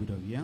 उबी रावया.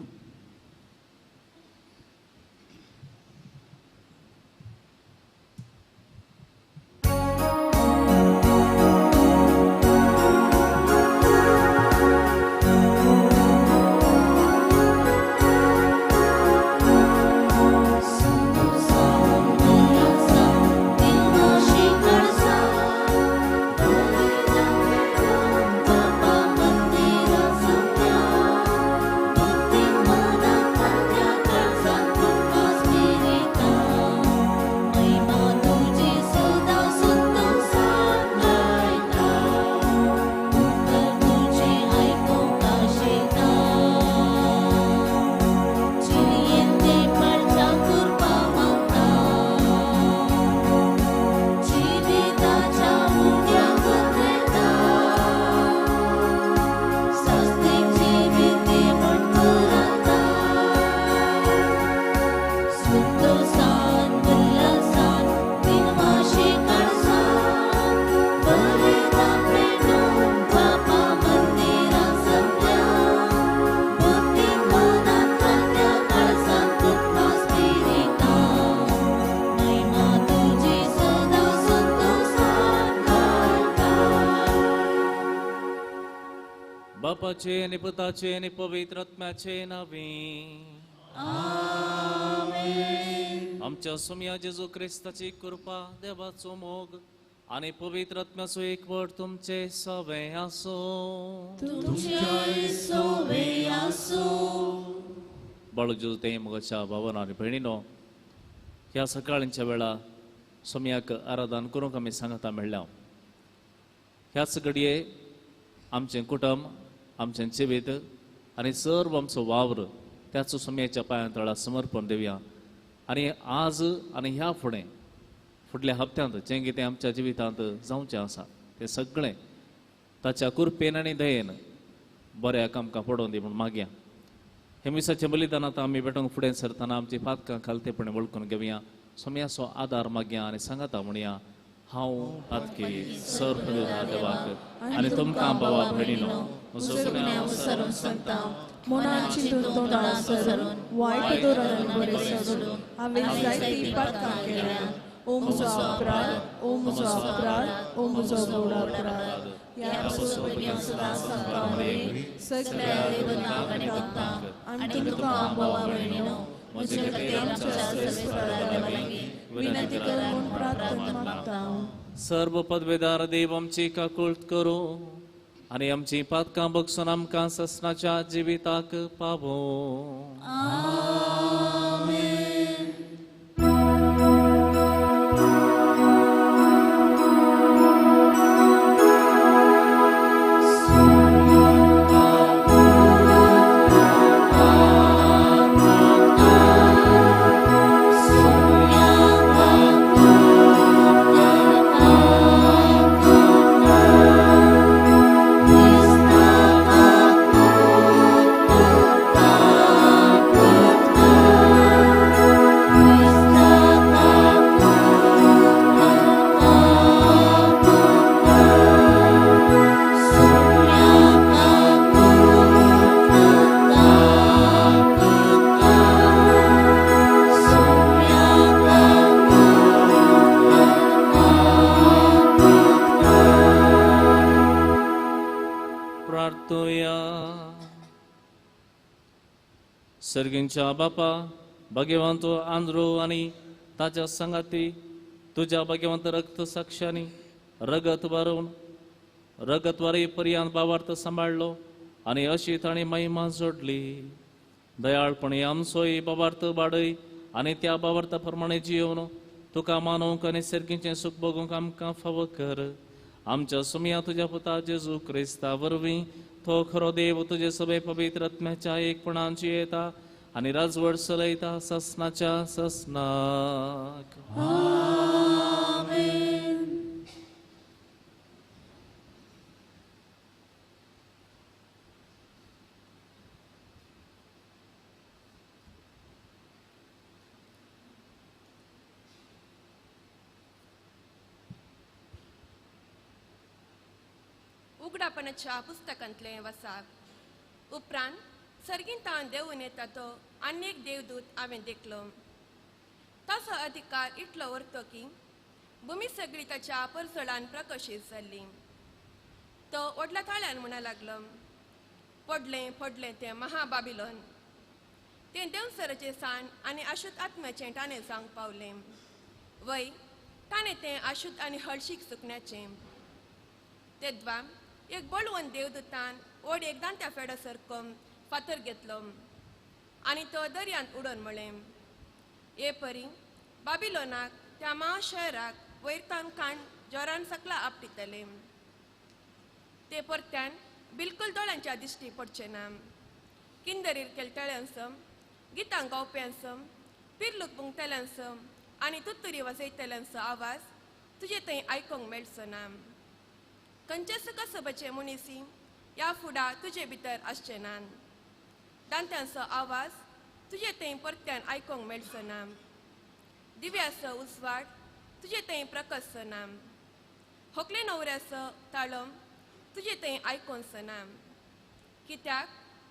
बापाचे आनी पुताचे आनी पवित्र आत्म्याचे नांवे आमच्या सोम्या जेजू क्रिस्ताची कृपा, देवाचो मोग आनी पवित्र आत्म्याचो एकवट तुमचे सवे आसूं. बाळू जेजू ते मोगाच्या भावान आनी भयणीनो, ह्या सकाळींच्या वेळा सोम्याक आराधन करूंक आमी सांगता मेळ्ळ्या. ह्याच घडये आमचें कुटुंब, आमचें जिवीत आनी सर्व आमचो वावर त्याच सोम्याच्या पांयां तळा समर्पण दिवया. आनी आज आनी ह्या फुडें फुडल्या हप्त्यांत जें कितें आमच्या जिवितांत जावचें आसा तें सगळें ताच्या कृपेन आनी दयेन बऱ्याक आमकां पडोवन दी म्हूण मागया. हे मिसाचें बलिदान आतां आमी भेटोवंक फुडें सरतना आमची पातकां खालतेपणी वळखून घेवया, सोम्याचो आदार मागया आनी सांगाता म्हणया, हांव पातकी सर्व देवाक आनी तुमकां भावा भयणीनो म्हजो गुन्यांव सरून सांगता, मनान चिंतून तोंडान सरून वायट धोरण बरें सोडून हांवें जायतीं पातकां केल्या. ओ म्हजो अपराध, ओ म्हजो अपराध, ओ म्हजो व्हड अपराध. ह्या पसून सदां सांगता सगळ्या देवतांक आनी भक्तांक आनी तुमकां भावा भयणीनो म्हजे खातीर आमच्या सर्वेस्परा देवा लागीं विनंती कर म्हूण प्रार्थना मागता. सर्व पदवेदार देव आमची काकूळट करूं आनी आमची पातकां बगसून आमकां ससनाच्या जिविताक पावों. सर्गींच्या बापा, भाग्यवंत आंद्रो आनी ताच्या सांगाती तुज्या भाग्यवंत रक्त साक्षांनी रगत वारोवन रगत वारी पर्यंत बावार्थ सांबाळ्ळो आनी अशी ताणें महिमा जोडली. दयाळपणी आमचोय बावार्थ वाडय आनी त्या बावार्था प्रमाणे जियोवन तुका मानोवंक आनी सर्गीचें सूख भोगूंक आमकां फावो कर. आमच्या सुमया तुज्या पुता जेजू क्रिस्ता वरवीं तो खरो देव तुजे सगळे पवित्र आत्म्याच्या एकपणान येता आनी राजवट चलयता ससनाच्या ससनाक. उगडापणाच्या पुस्तकांतले वसाक उपरांत सर्गींतावन देवून येता तो आनी एक देवदूत हांवें देखलो. ताचो अधिकार इतलो व्हरतो की भुमी सगळी ताच्या परसळान प्रकशीत जाल्ली. तो व्हडल्या ताळ्यान म्हणा लागलो, पडलें पडलें तें महाबाबिलोन. तें देवसराचें सान आनी अशुद्ध आत्म्याचें ताणें जावंक पावलें. वय ताणें तें अशुद्ध आनी हळशीक सुकण्याचें. तेद्वा एक बळवंत देवदूतान व्हड एक दांत्या फेडो सारको फातर घेतलो आनी तो दर्यांत उडोवन म्हळें, हे परी बाबिलोनाक त्या म्हा शहराक वयरतान काण जोरान सकला आपटितले. ते परत्यान बिलकुल दोळ्यांच्या दिश्टी पडचें ना. किंदरीर खेळटल्यांसो, गितां गावप्यांसो, पिर्लूक पुंगतल्यांसो आनी तुत्तुरी वाजयतल्यांचो आवाज तुजे थंय आयकूंक मेळचो ना. खंयचेच कसबाचे मनीसी ह्या फुडा तुजे भितर आसचे ना. दांत्यांचो आवाज तुजे थंय परत्यान आयकूंक मेळचो ना. दिव्याचो उजवाड तुजे थंय प्रकसचो ना. होकले न्हवऱ्याचो ताळो तुजे थंय आयकोंचो ना. कित्याक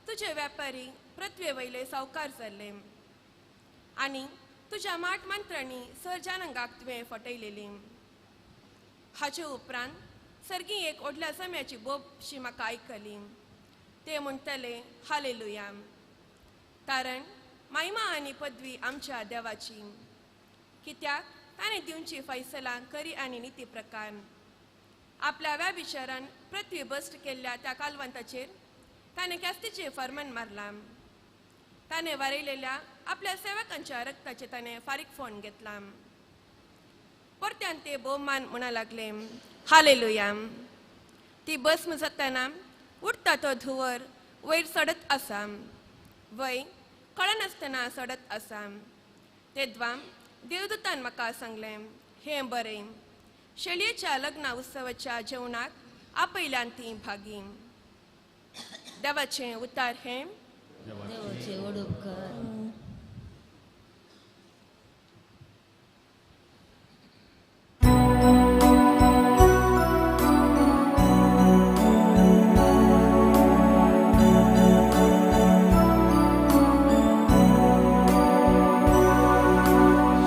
तुजे व्यापारी पृथ्वे वयले सावकार जाल्ले आनी तुज्या माट मंत्रांनी सरजानंगाक तुवें फटयलेली. हाचे उपरांत सर्गी एक व्हडल्या जम्याची बोबशी म्हाका आयकली. ते म्हणटले, हालेलुया, कारण महिमा आनी पदवी आमच्या देवाची. कित्याक ताणें दिवची फैसलां खरी आनी निती प्रकार. आपल्या व्याभिचारान पृथ्वी भश्ट केल्ल्या त्या कालवंताचेर ताणें ख्यास्तीचें फर्मान मारलां. ताणें वारयलेल्या आपल्या सेवकांच्या रक्ताचें ताणें फारीक फोन घेतलां. परत्यान ते भोवमान म्हणा लागले, हालेलुया. ती भस्म जातना उडटा तो धुंवर वयर चडत आसा, वय कळनासतना चडत आसा. तेद्वा देवदूतान म्हाका सांगलें, हें बरें, शेळयेच्या लग्ना उत्सवाच्या जेवणाक आपयल्यान ती भागी. देवाचें उतार हें. देवाचे वडूपकार.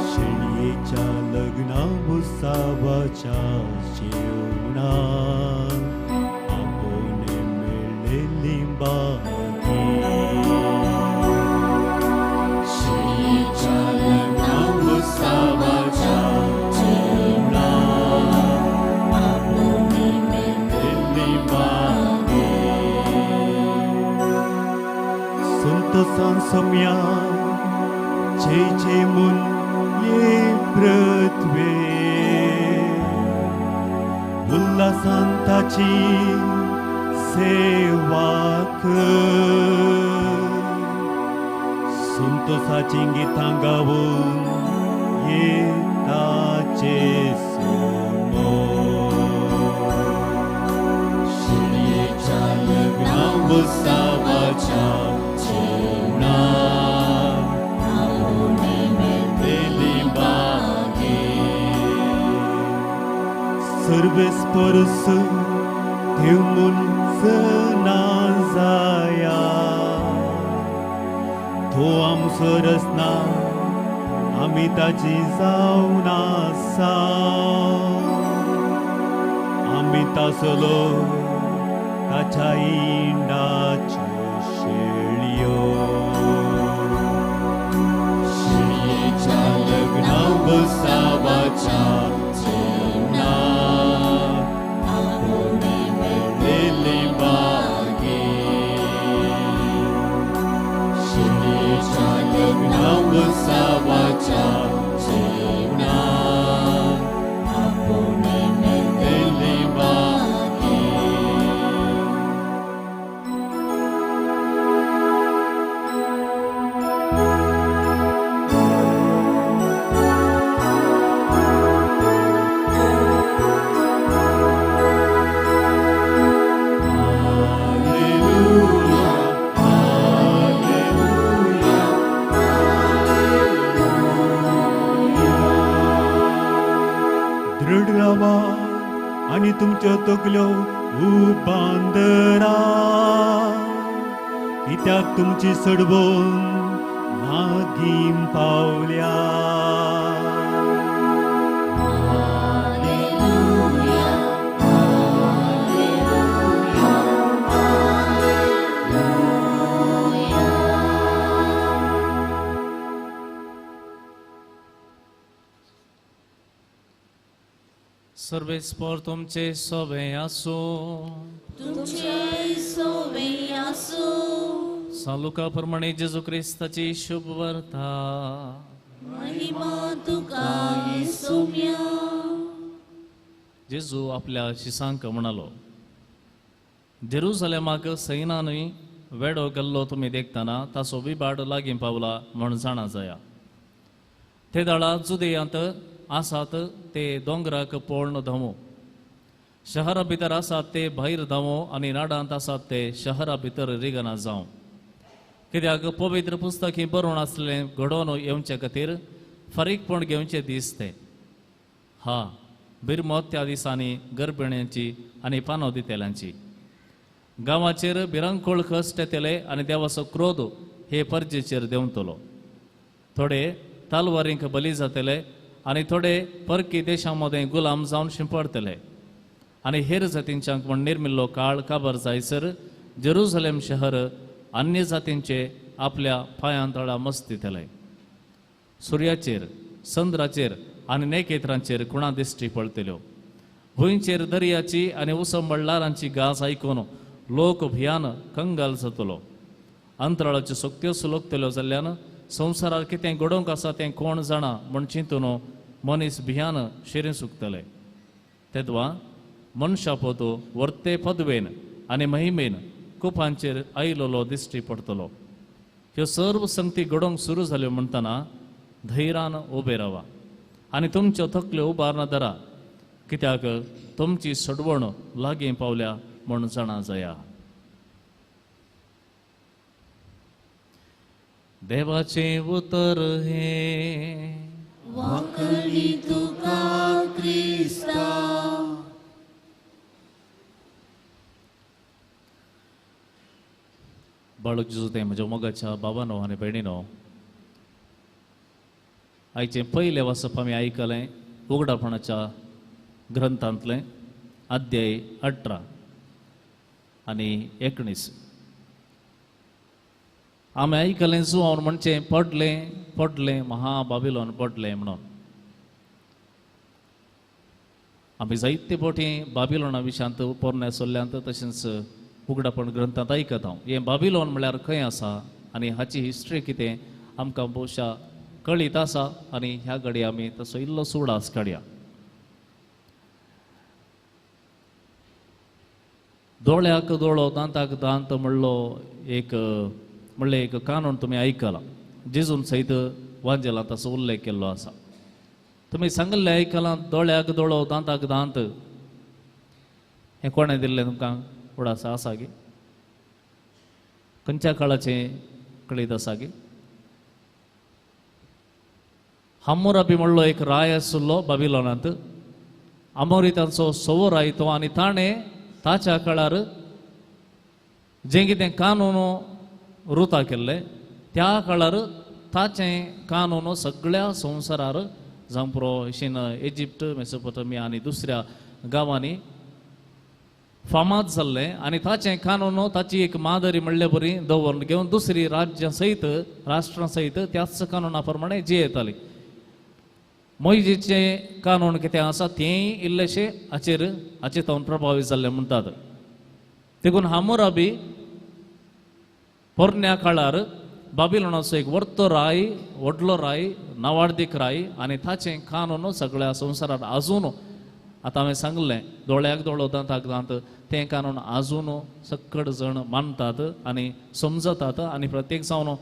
शेळयेच्या लग्ना उत्सवाच्या जेवणाक आपोवणें मेळ्ळेली बागी. शेळयेच्या लग्ना उत्सवाच्या जेवणाक आपोवणें मेळ्ळेली बागी. संतोषान सम्या जय जय म्हूण ये पृथ्वे उल्हासान ताची सेवा कर. संतोषाचीं गितां गावन ये ताचे समोर. शेळयेच्या लग्ना उत्सवाच्या जेवणाक आपोवणें मेळ्ळेली बागी. सर्वेस्परस देव म्हूण जना जाया, तो आमचो रचना आमी ताची जावन आसा. आमी तासलो ताच्या इंडाच्यो शेळयो. शेळयेच्या लग्ना उत्सवाच्या जेवणाक आपोवणें मेळ्ळेली बागी. शेळयेच्या लग्ना उत्सवाच्या जेवणाक आपोवणें मेळ्ळेली बागी. दृढ रावा आनी तुमच्यो तकल्यो उबांदरा, कित्याक तुमची सडवण लागीं पावल्या. सर्वेस्पर तुमचे सोबे आसूं. तुमचे सोबे आसूं. सालुका प्रमाणे जेजू क्रिस्ताची शुभ वार्ता. महिमा तुका येसुम्या. जेजू आपल्या शिसांक म्हणालो, जेरुजलेमाक सैनानूय वेडो गेल्लो तुमी देखतना ताचो विबाड लागीं पावला म्हण जाणा जाया. ते दाळा जुदेयांत आसात ते दोंगराक पोळण धांवो, शहरा भितर आसात ते भायर धांवो आनी नाडांत आसात ते शहरा भितर रिगना जावं. कित्याक पवित्र पुस्तक ही बरोवन आसलें घडोवन येवचे खातीर फारीकपण घेवचें दीस ते. हा बिरमत त्या दिसांनी गर्भिण्यांची आनी पानो दितेल्यांची. गांवाचेर भिरांकूळ कश्ट येतले आनी देवाचो क्रोध हे परजेचेर देंवतलो. थोडे तालवारींक बली जातले आनी थोडे परकी देशां मदें गुलाम जावन शिंपडटले आनी हेर जातींच्यांक म्हण निर्मिल्लो काळ काबर जायसर जेरुजलेम शहर अन्य जातींचे आपल्या पांयां तळा मस्तितले. सुर्याचेर, चंद्राचेर आनी नेकेत्रांचेर कुणा दिश्टी पडटल्यो. भुंयचेर दर्याची आनी उसंबळ ल्हारांची गाज आयकून लोक भियान कंगाल जातलो. अंतराळाच्यो सक्त्यो सुलगतल्यो जाल्ल्यान संवसारार कितें घडोवंक आसा तें कोण जाणा म्हण चिंतून मनीस भियान शिरीं सुकतले. तेदवा मनशापोत वर्ते पदवेन आनी महिमेन कुपांचेर आयलोलो दिश्टी पडटलो. ह्यो सर्व संगती घडोवंक सुरू जाल्यो म्हणटना धैर्यान उबे रावा आनी तुमच्यो तकल्यो उबारना धरा, कित्याक तुमची सडवण लागीं पावल्या म्हण जाणा जाया. देवाचें उतर हें. वांकडी तुका क्रिस्ता. बाळक जेजू तें म्हज्या मोगाच्या बाबानो आनी भयणीनो, आयचें पयलें वाचप आमी आयकलें उगडापणाच्या ग्रंथांतलें अध्याय 18 आनी 19. आमी आयकलें जुवान म्हणचें पडलें पडलें महा बाबिलोन पडलें म्हणून. आमी जायते फावटी बाबिलोना विशयांत पोरण्या सोल्ल्यांत तशेंच उगडापण ग्रंथांत आयकता. हांव हें बाबिलोन म्हळ्यार खंय आसा आनी हाची हिस्ट्री कितें आमकां भोवशा कळीत आसा आनी ह्या घडये आमी तसो इल्लो सुडास काडया. दोळ्याक दोळो दांताक दांत म्हणलो एक म्हणलें एक कानून तुमी आयकलां. जेजून सयत वांजेलां ताचो उल्लेख केल्लो आसा. तुमी सांगिल्लें आयकलां, दोळ्याक दोळो दांताक दांत. हें कोणें दिल्लें तुमकां उडास आसा गे? खंयच्या काळाचें कळीत आसा गे? हामुराबी म्हणलो एक राय आशिल्लो बाबिलोनांत. आमोरी तांचो सवो राय तो आनी ताणें ताच्या काळार जें कितें कानून रुता केल्ले त्या काळार ताचें कानून सगळ्या संवसारार जावं पुरो अशेन इजिप्ट, मेसोपोटामिया आनी दुसऱ्या गांवांनी फामाद जाल्लें आनी ताचें कानून ताची एक मादरी म्हणले बरी दवरून घेवन दुसरी राज्यां सयत राष्ट्रां सयत त्याच कानूना प्रमाणे जियेताली. मोहिजेचें कानून कितें आसा तेंय इल्लेशें हाचेर हाचे तावन प्रभावीत जाल्लें म्हणटात. देखून हामुराबी पोरण्या काळार बाबिलोनाचो एक व्हडलो राय, व्हडलो राय, नावार्दीक राय आनी ताचें कानून सगळ्या संवसारांत आजून आतां हांवें सांगलें दोळ्याक दोळो दांताक दांत तें कानून आजून सक्कड जण मानतात आनी समजतात आनी प्रत्येक जावन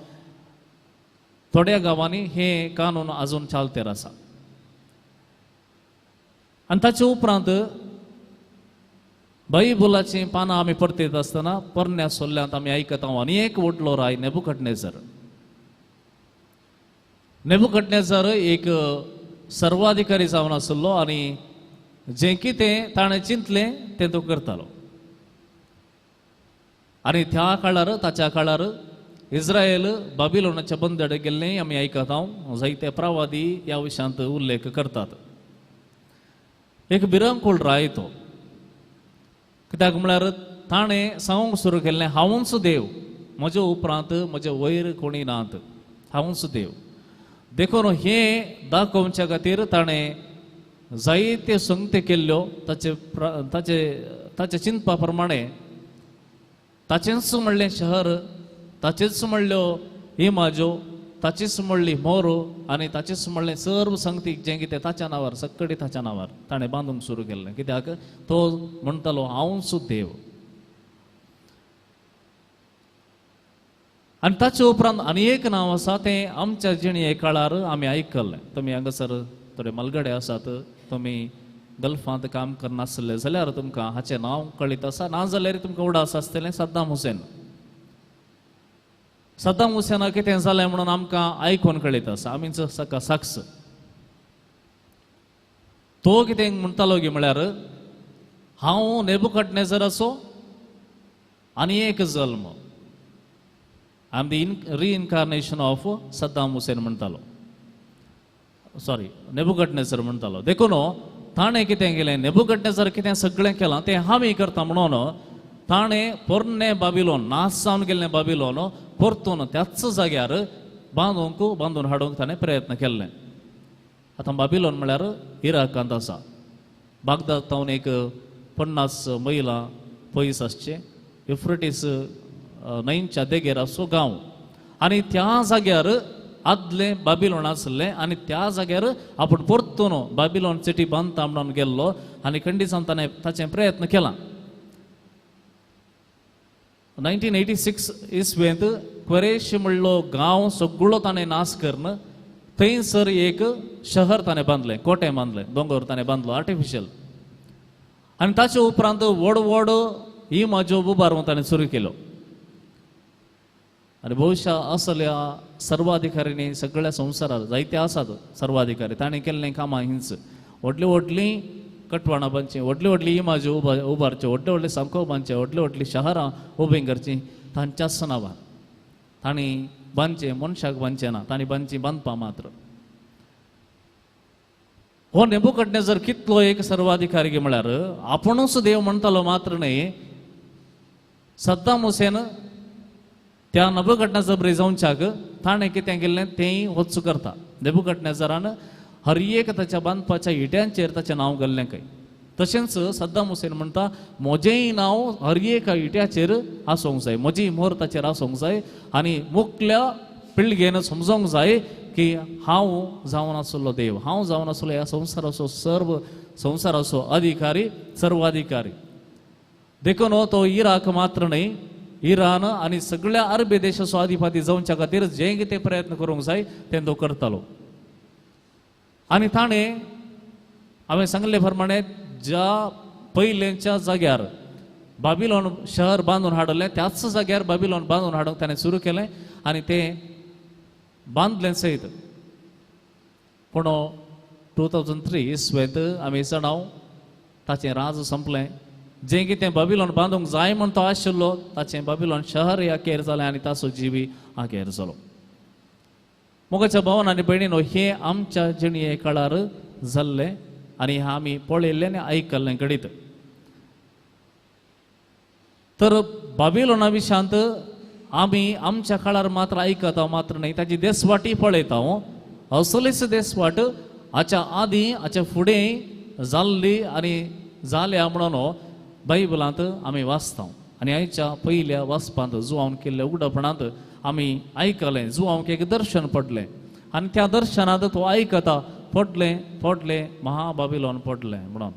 थोड्या गांवांनी हें कानून आजून चालतेर आसा. आनी ताचे उपरांत बायबलाचीं पानां आमी परतीत आसतना पोरण्या सोल्ल्यांत आमी आयकता आनी एक व्हडलो राय नेबुकडनेझर. नेबुकडनेझर एक सर्वाधिकारी जावन आशिल्लो आनी जें कितें ताणें चिंतलें तें तो करतालो. आनी त्या काळार ताच्या काळार इस्रायल बाबिलोनाच्या बंदडे गेल्लें आमी आयकता. जायते प्रवादी ह्या विशयांत उल्लेख करतात. एक भिरंकूळ राय तो, कित्याक म्हळ्यार ताणें सांगूंक सुरू केल्लें हांवूच देव, म्हज्या उपरांत म्हजे वयर कोणी नात, हांवूच देव. देखून हें दाखोवच्या खातीर ताणें जायते संगते केल्ल्यो. ताचे ताचे ताच्या चिंतपा प्रमाणे ताचेंच म्हणलें शहर, ताचेच म्हणल्यो इमाज्यो, ताचीच म्हणली मोरो आनी ताचेच म्हणलें सर्व संगतीक जें कितें ताच्या नांवार, सक्कडी ताच्या नांवार ताणें बांदूंक सुरू केल्लें. कित्याक तो म्हणटालो हांवूच देव. आनी ताचे उपरांत आनी एक नांव आसा तें आमच्या जिणे काळार आमी आयकल्लें. तुमी हांगासर थोडे मलगडे आसात, तुमी गल्फांत काम करनासले जाल्यार तुमकां हाचें नांव कळीत आसा, ना जाल्यार तुमकां उडास आसतलें सद्दाम हुसेन. सद्दाम हुसेनाक कितें जालें म्हणून आमकां आयकून कळीत आसा, आमीच ताका साक्ष. तो कितें म्हणटालो की म्हळ्यार हांव नेबुकदनेझराचो आनी एक जल्म, I am the reincarnation of Saddam Hussein म्हणटालो, सॉरी नेबुकदनेझर म्हणटालो. देखून ताणें कितें केलें, नेबुकदनेझर कितें सगळें केलां तें आमी करता म्हणून ताणें पोरणे बाबिलोन, नाश जावन गेल्लें बाबिलोन परतून त्याच जाग्यार बांदूंक बांदून हाडूंक ताणें प्रयत्न केल्लें. आतां बाबिलोन म्हळ्यार इराकांत आसा, बागदाद तावन एक 50 मैलां पयस आसचें, युफ्रेटीस न्हंयच्या देगेर आसचो गांव. आनी त्या जाग्यार आदलें बाबिलोन आसलें आनी त्या जाग्यार आपूण परतून बाबिलोन सिटी बांदता म्हणून गेल्लो आनी खंडीसान ताणें ताचें प्रयत्न केला. 1986 इस्वेंत क्वेरेश म्हणलो गांव सगळो ताणें नाश करून थंयसर एक शहर ताणें बांदलें, कोटें बांदलें, दोंगर ताणें बांदलो आर्टिफिशियल. आनी ताचे उपरांत व्हड व्हड इमाज्यो उबारूंक ताणें सुरू केल्यो. आनी भोवशा असल्या सर्वाधिकाऱ्यांनी सगळ्या संवसारार जायते आसात सर्वाधिकारी, ताणें केल्लें कामां हींच, व्हडलीं व्हडलीं कटवाणां बांदचीं, व्हडली व्हडली इमाज्यो उबारच्यो, व्हडले व्हडले सांको बांदचे, व्हडली व्हडली शहरां उबीं करचीं तांच्याच नांवार. तांणी बांदचें मनशाक बांदचें ना, तांणी बांदचीं बांदपां मात्र. हो नेबुकदनेझर कितलो एक सर्वाधिकारी म्हळ्यार आपुणूच देव म्हणटालो मात्र न्हय, सद्दाम हुसेन त्या नेबुकदनेझर जावच्याक ताणें कितें केल्लें तेंय होच करता. नेबुकदनेझरान हर एक ताच्या बांदपाच्या इट्यांचेर ताचें नांव घाल्लें खंय. तशेंच सद्दाम हुसेन म्हणटा म्हजेंय नांव हर एका इट्याचेर आसूंक जाय, म्हजी मोर ताचेर आसूंक जाय आनी मुखल्या पिळगेन समजोंक जाय की हांव जावन आसलो देव, हांव जावन आसलो ह्या संवसाराचो सर्व संवसाराचो अधिकारी, सर्वाधिकारी. देखून तो इराक मात्र न्हय, इराण आनी सगळ्या अरबी देशाचो अधिपती जावच्या खातीर जे कितें प्रयत्न करूंक जाय तें तो करतालो. आनी ताणें हांवें सांगले प्रमाणे ज्या पयलेंच्या जाग्यार बाबिलोन शहर बांदून हाडलें त्याच जाग्यार बाबिलोन बांदून हाडूंक ताणें सुरू केलें आनी तें बांदलें सयत. पूण 2003 इस्वेंत आमी जाणाव ताचें राज संपलें. जें कितें बाबिलोन बांदूंक जाय म्हण तो आशिल्लो ताचें बाबिलोन शहर अखेर जालें आनी ताचो जिवी अखेर जालो. मोगाच्या भावान आनी भयणीनो, हें आमच्या जिणे काळार जाल्लें आनी आमी पळयल्लें आनी आयकल्लें घडीत. तर बाबिलोना विशयांत आमी आमच्या काळार मात्र आयकता मात्र न्हय, ताची देसवाटी पळयता. असलीच देसवाट हाच्या आदीं हाच्या फुडें जाल्ली आनी जाल्या म्हणून बायबलांत आमी वाचता. आनी आयच्या पयल्या वाचपांत जुवान केल्ल्या उगडपणांत आमी आयकलें, जुवांक एक दर्शन पडलें आनी त्या दर्शनांत तो आयकता पडलें पडलें महाबाबिलोन पडलें म्हणून.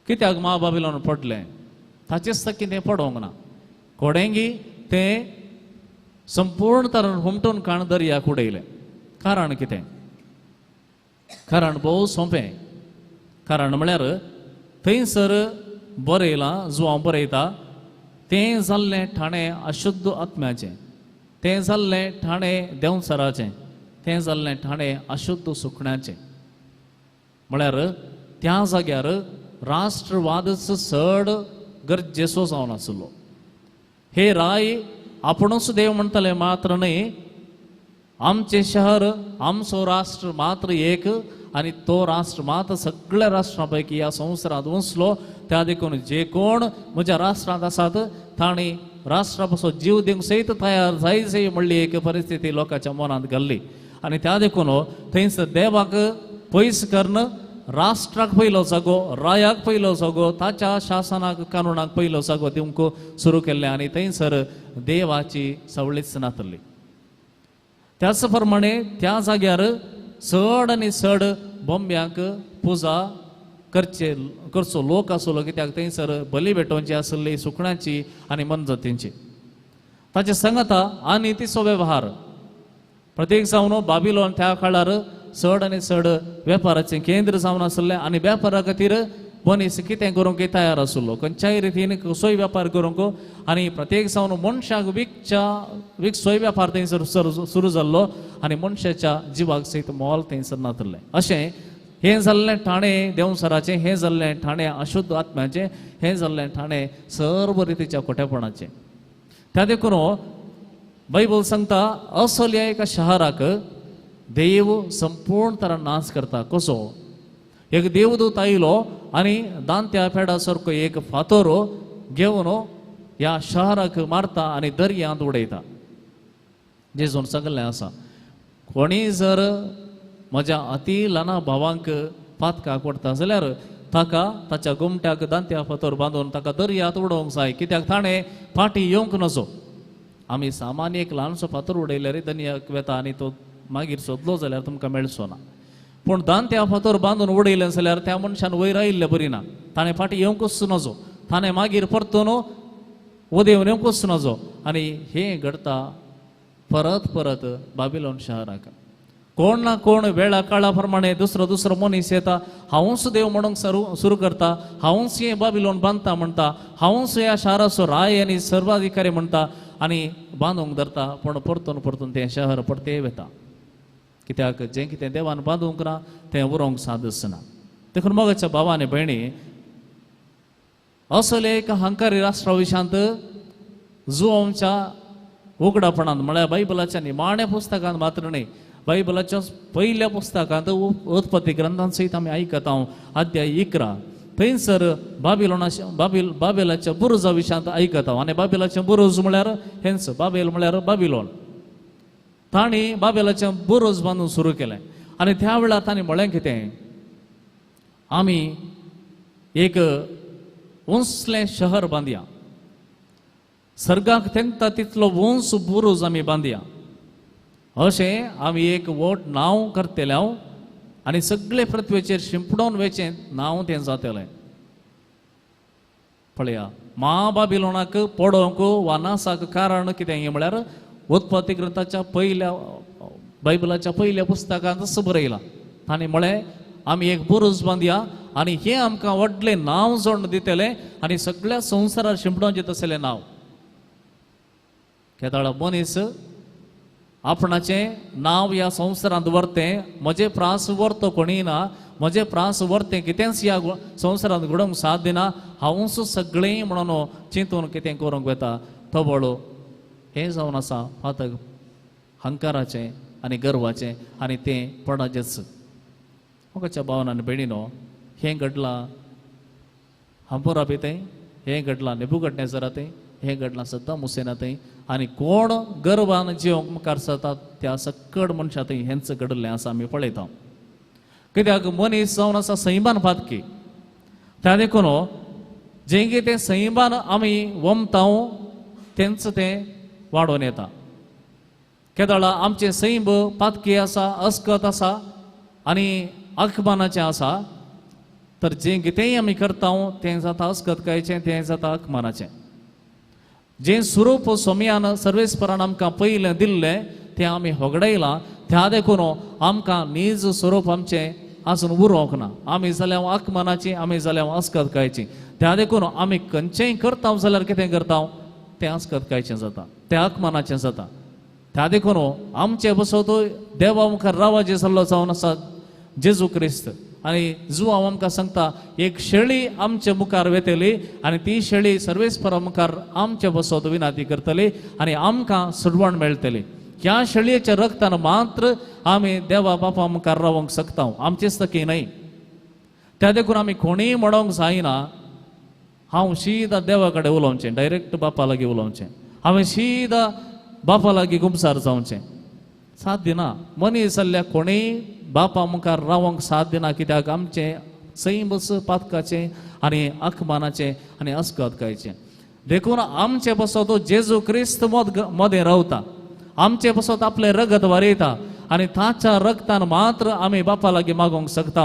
कित्याक महाबाबिलोन पडलें? ताचेच कितें पडोंक ना, कोडेंगी तें संपूर्ण तरेन हुमटून काण दर्याक उडयलें. कारण कितें? कारण भोव सोंपें. कारण म्हळ्यार थंयसर बरयलां, जुवांव बरयता, तें जाल्लें ठाणें अशुद्ध आत्म्याचें, तें जाल्लें ठाणें देंवचाराचें, तें जाल्लें ठाणें अशुद्ध सुकण्याचें. म्हळ्यार त्या जाग्यार राष्ट्रवादच चड गरजेचो जावन आसलो. हे राय आपुणूच देव म्हणटले मात्र न्हय, आमचें शहर आमचो राष्ट्र मात्र एक आनी तो राष्ट्र मात्र सगळ्या राष्ट्रां पैकी ह्या संवसारांत उंचलो. त्या देखून जे कोण म्हज्या राष्ट्रांत आसात तांणी राष्ट्रा पासून जीव दिवंक सयत तयार जाय जाय म्हणली एक परिस्थिती लोकांच्या मनांत घाल्ली. आनी त्या देखून थंयसर देवाक पयस करून राष्ट्राक पयलो जागो, रायाक पयलो जागो, ताच्या शासनाक कानूनाक पयलो जागो दिवंक सुरू केल्लें आनी थंयसर देवाची सवळीच नातली. त्याच प्रमाणे त्या जाग्यार चड आनी चड बोंब्यांक पुजा करचे करचो लोक आसलो, कित्याक थंयसर बली भेटोवची आसली सुकण्यांची आनी मनजातींची. ताचे सांगता आनी तिचो वेव्हार प्रत्येक जावन बाबिलोन त्या काळार चड आनी चड वेपाराचें केंद्र जावन आसलें आनी वेपारा खातीर मनीस कितें करूंक तयार आसलो, खंयच्याय रितीन कसोय वेपार करूंक. आनी प्रत्येक जावन मनशाक विकच्या विकसोय वेपार थंयसर सुरू जाल्लो आनी मनशाच्या जिवाक सयत मोल थंयसर नातलें. अशें हें जाल्लें ठाणें देंवसराचें, हें जाल्लें ठाणें अशुद्ध आत्म्याचें, हें जाल्लें ठाणें सर्व रितीच्या खोटेपणाचें. त्या देखून बायबल सांगता असल्या एका शहराक देव संपूर्ण तरा नाश करता. कसो? एक देवदूत आयलो आनी दांत्या पेडा सारको एक फातोर घेवन ह्या शहराक मारता आनी दर्यांत उडयता. जेजून सगळें आसा, कोणी जर म्हज्या अती ल्हान भावांक पातकाक वडटा जाल्यार ताका ताच्या गोमट्याक दांत्या फातोर बांदून ताका दर्यांत उडोवंक जाय, कित्याक ताणें फाटीं येवंक नजो. आमी सामान्य एक ल्हानसो फातर उडयल्यार दर्याक वेता आनी तो मागीर सोदलो जाल्यार तुमकां मेळचो ना. पूण दांत्या फातर बांदून उडयलें जाल्यार त्या मनशान वयर आयिल्लें बरी ना, ताणें फाटीं येवंकूच नजो, ताणें मागीर परतून उदेवन येवंकूच नजो. आनी हें घडटा परत परत बाबिलोन शहराक. कोण ना कोण वेळा काळा प्रमाणे दुसरो दुसरो मनीस येता, हांवूच देव म्हणूंक सुरू करता, हांवूच हें बाबिलोन बांदता म्हणटा, हांवूच ह्या शाराचो राय आनी सर्वाधिकारी म्हणटा आनी बांदूंक धरता. पूण परतून परतून तें शहर परतें वता, कित्याक जें कितें देवान बांदूंक ना तें उरोंक सादच ना. देखून मोगाच्या भावा आनी भयणी, असले एक हंकारी राष्ट्रा विशांत जुवांच्या उगडापणांत म्हळ्यार बायबलाच्या निमाण्या पुस्तकांत मात्र न्हय, बायबलाच्या पयल्या पुस्तकांत उत्पत्ती ग्रंथांत सयत आमी आयकता अध्याय 11 थंयसर बाबिलोनाच्या बाबेलाच्या बुरुजा विशांत आयकता. आनी बाबेलाचें बुरुज म्हळ्यार हेंच, बाबेल म्हळ्यार बाबिलोन. तांणी बाबेलाचें बुरुज बांदून सुरू केलें आनी त्या वेळार तांणी म्हळें कितें, आमी एक उंचलें शहर बांदया, सर्गाक तेंकता तितलो उंच बुरुज आमी बांदया, अशें आमी एक व्हड नांव करतले हांव आनी सगळे पृथ्वेचेर शिंपडोवन वेचें नांव तें जातलें. पळया, मा बाबिलोनाक पडोवंक वा नासाक कारण कितें हें म्हळ्यार उत्पत्ती ग्रंथाच्या पयल्या बायबलाच्या पयल्या पुस्तकांत बरयलां. तांणी म्हळें आमी एक बुरुज बांदया आनी हें आमकां व्हडलें नांव जोडून दितलें आनी सगळ्या संवसारार शिंपडोवचें तसलें नांव. केदाळा मनीस आपणाचें नांव ह्या संवसारांत व्हरतें, म्हजें प्रास व्हरतो कोणीय ना, म्हजें प्रास व्हरतें कितेंच ह्या संवसारांत घडोवंक साथ दिना, हांवूच सगळें म्हणून चिंतून कितें करूंक वता तबळो. हें जावन आसा फातक हंकाराचें आनी गर्वाचें आनी तें पडाचेंच. मोगाच्या भावान आनी भयणीनो, हें घडलां हंपुराबी थंय, हें घडलां नेबुकदनेझरा थंय, हें घडलां सद्दाम हुसेना थंय, आनी कोण गर्वान जिवंक मुखार सरतात त्या सक्कड मनशां थंय हेंच घडिल्लें आसा आमी पळयता. कित्याक मनीस जावन आसा सैमान फातकी, त्या देखून जें कितें सैमान आमी वमता तेंच तें वाडोवन येता. केदळा आमचें सैम पातकी आसा, अस्कत आसा आनी अकमानाचें आसा, तर जें कितेंय आमी करता तें जाता अस्कतकायेचें, तें जाता अकमानाचें. जें स्वरूप सोमयान सर्वेस्परान आमकां पयलें दिल्लें तें आमी होगडायलां, त्या देखून आमकां नीज स्वरूप आमचें आसून उरोवंक ना. आमी जाल्यार अकमानाची, आमी जाल्यार अस्कतकायेची. त्या देखून आमी खंयचेंय करता जाल्यार कितें करता तें अस्कतकायेचें जाता, तें अकमानाचें जाता. त्या देखून आमचे बसोत देवा मुखार रावाजे जाल्लो जावन आसा जेजू क्रिस्त. आनी जुवांव आमकां सांगता एक शेळी आमचे मुखार वेतली आनी ती शेळी सर्वेस्परा मुखार आमचे बसत विनाती करतली आनी आमकां सुडवण मेळटली. ह्या शेळयेच्या रक्तान मात्र आमी देवा बापा मुखार रावंक शकता, आमचेच तकी न्हय. त्या देखून आमी कोणीय म्हणोंक जायना हांव शीदा देवा कडेन उलोवचें, डायरेक्ट बापा लागीं उलोवचें, हांवें शीदा बापा लागीं गुमसार जावचें, साथ दिना. मनीस जाल्ल्या कोणीय बापा मुखार रावंक साथ दिना, कित्याक आमचें सैमच पातकाचें आनी अकमानाचें आनी अस्कतकायचें. देखून आमचे पासत जेजू क्रिस्त मदें रावता, आमचे पासत आपलें रगत वारयता आनी ताच्या रगतान मात्र आमी बापा लागीं मागोवंक शकता.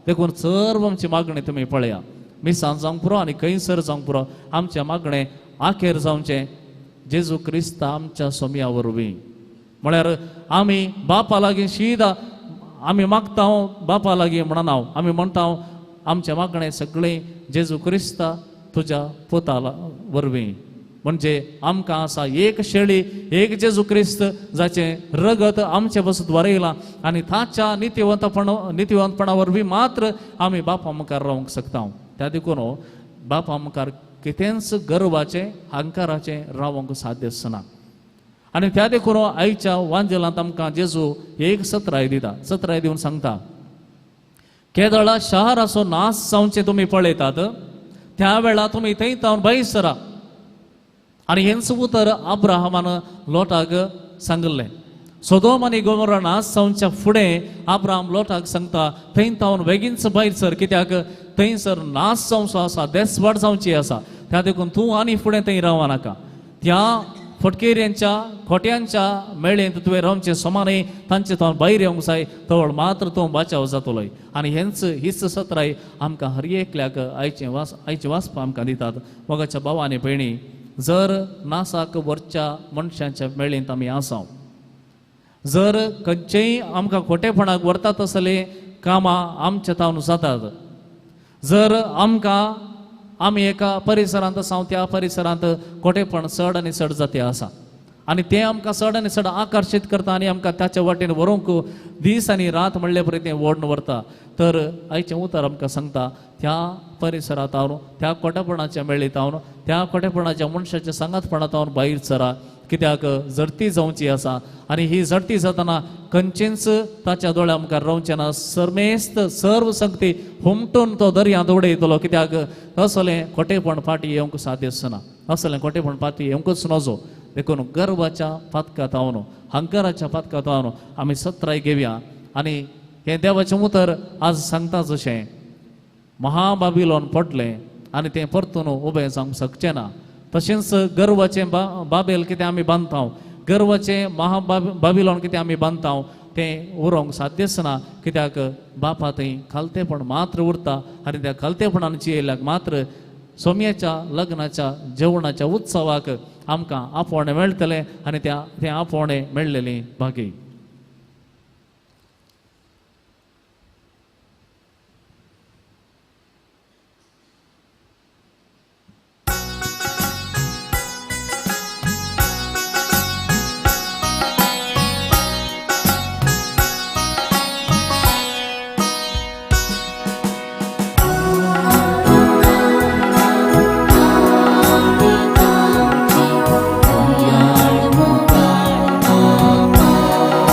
देखून सर्व आमची मागणी तुमी पळया, मिसान जावंक पुरो आनी खंयसर जावंक पुरो, आमचें मागणें आखेर जावचें जेजू क्रिस्त आमच्या सोम्या वरवीं. म्हळ्यार आमी बापा लागीं शीदा आमी मागता बापा लागीं म्हणना, आमी म्हणटा आमचें मागणें सगळें जेजू क्रिस्त तुज्या पुता वरवीं. म्हणजे आमकां आसा एक शेळी, एक जेजू क्रिस्त जाचें रगत आमचे बसत वारयलां आनी ताच्या नितिवंतपणा वरवीं मात्र आमी बापा मुखार रावंक शकता. त्या देखून बापा मुखार कितेंच गर्वाचें अहंकाराचें रावंक साध्य आसना. आनी त्या देखून आयच्या वांजेलांत आमकां जेजू एक सत्राय दिता, सत्राय दिवन सांगता केदळा शहराचो नाश जावचें तुमी पळयतात त्या वेळा तुमी थंय तावन भायर सरा. आनी हेंच उतर अब्राहमान लोटाक सांगिल्लें. सोदोम आनी गोमोरा नाश जावच्या फुडें अब्राहम लोटाक सांगता थंय तावन बेगीनच भायर सर, कित्याक थंयसर नाश जावचो आसा, देसवाड जावची आसा, त्या देखून तूं आनी फुडें थंय रावं नाका. त्या फटकेऱ्यांच्या खोट्यांच्या मेळेंत तुवें रावचें समानय तांचे तो भायर येवंक जाय, तवळ मात्र तूं बाचाव जातलोय. आनी हेंच हीच सत्राय आमकां हर एकल्याक आयचें वाचपा आमकां दितात. मोगाच्या भाव आनी भयणी, जर नासाक वरच्या मनशांच्या मेळेंत आमी आसाव, जर खंयचेय आमकां खोटेपणाक व्हरतात तसले कामां आमच्या तावन जातात, जर आमकां आमी एका परिसरांत आसा त्या परिसरांत खोटेपण चड आनी चड जाती आसा आनी तें आमकां चड आनी चड आकर्शीत करता आनी आमकां ताच्या वाटेन व्हरूंक दीस आनी रात म्हणले परी तें ओडून व्हरता, तर आयचें उतर आमकां सांगता त्या परिसरांत हांव त्या खोटेपणाच्या मेळीत हांव त्या खोटेपणाच्या मनशाच्या सांगातपणांत हांव भायर सरा, कित्याक झडती जावची आसा आनी ही झडती जातना खंयचेंच ताच्या दोळ्या मुखार रावचें ना, सर्मेस्त सर्व संगती हुमटून तो दर्यांत उडयतलो, कित्याक असलें खोटेपण फाटी येवंक साध्य आसना, असलें खोटेपण फाटी येवंकच नजो. देखून गर्वाच्या पातकांत हांव हंकाराच्या पातकांत हांव आमी सत्राय घेवया. आनी हें देवाचें उतर आज सांगता जशें महाबाबिलोन पडलें आनी तें परतून उबें जावंक शकचें ना, तशेंच गर्वाचें बाबेल कितें आमी बांदता, गर्वाचें महाबाबिलोन कितें आमी बांदता तें उरोंक साध्यच ना, कित्याक बापा थंय खालतेपण मात्र उरता आनी त्या खालतेपणान जियेल्याक मात्र सोम्याच्या लग्नाच्या जेवणाच्या उत्सवाक आमकां आपोवणें मेळटलें आनी त्या तें आपोवणें मेळ्ळेलें भागी. मोगाळ बापा।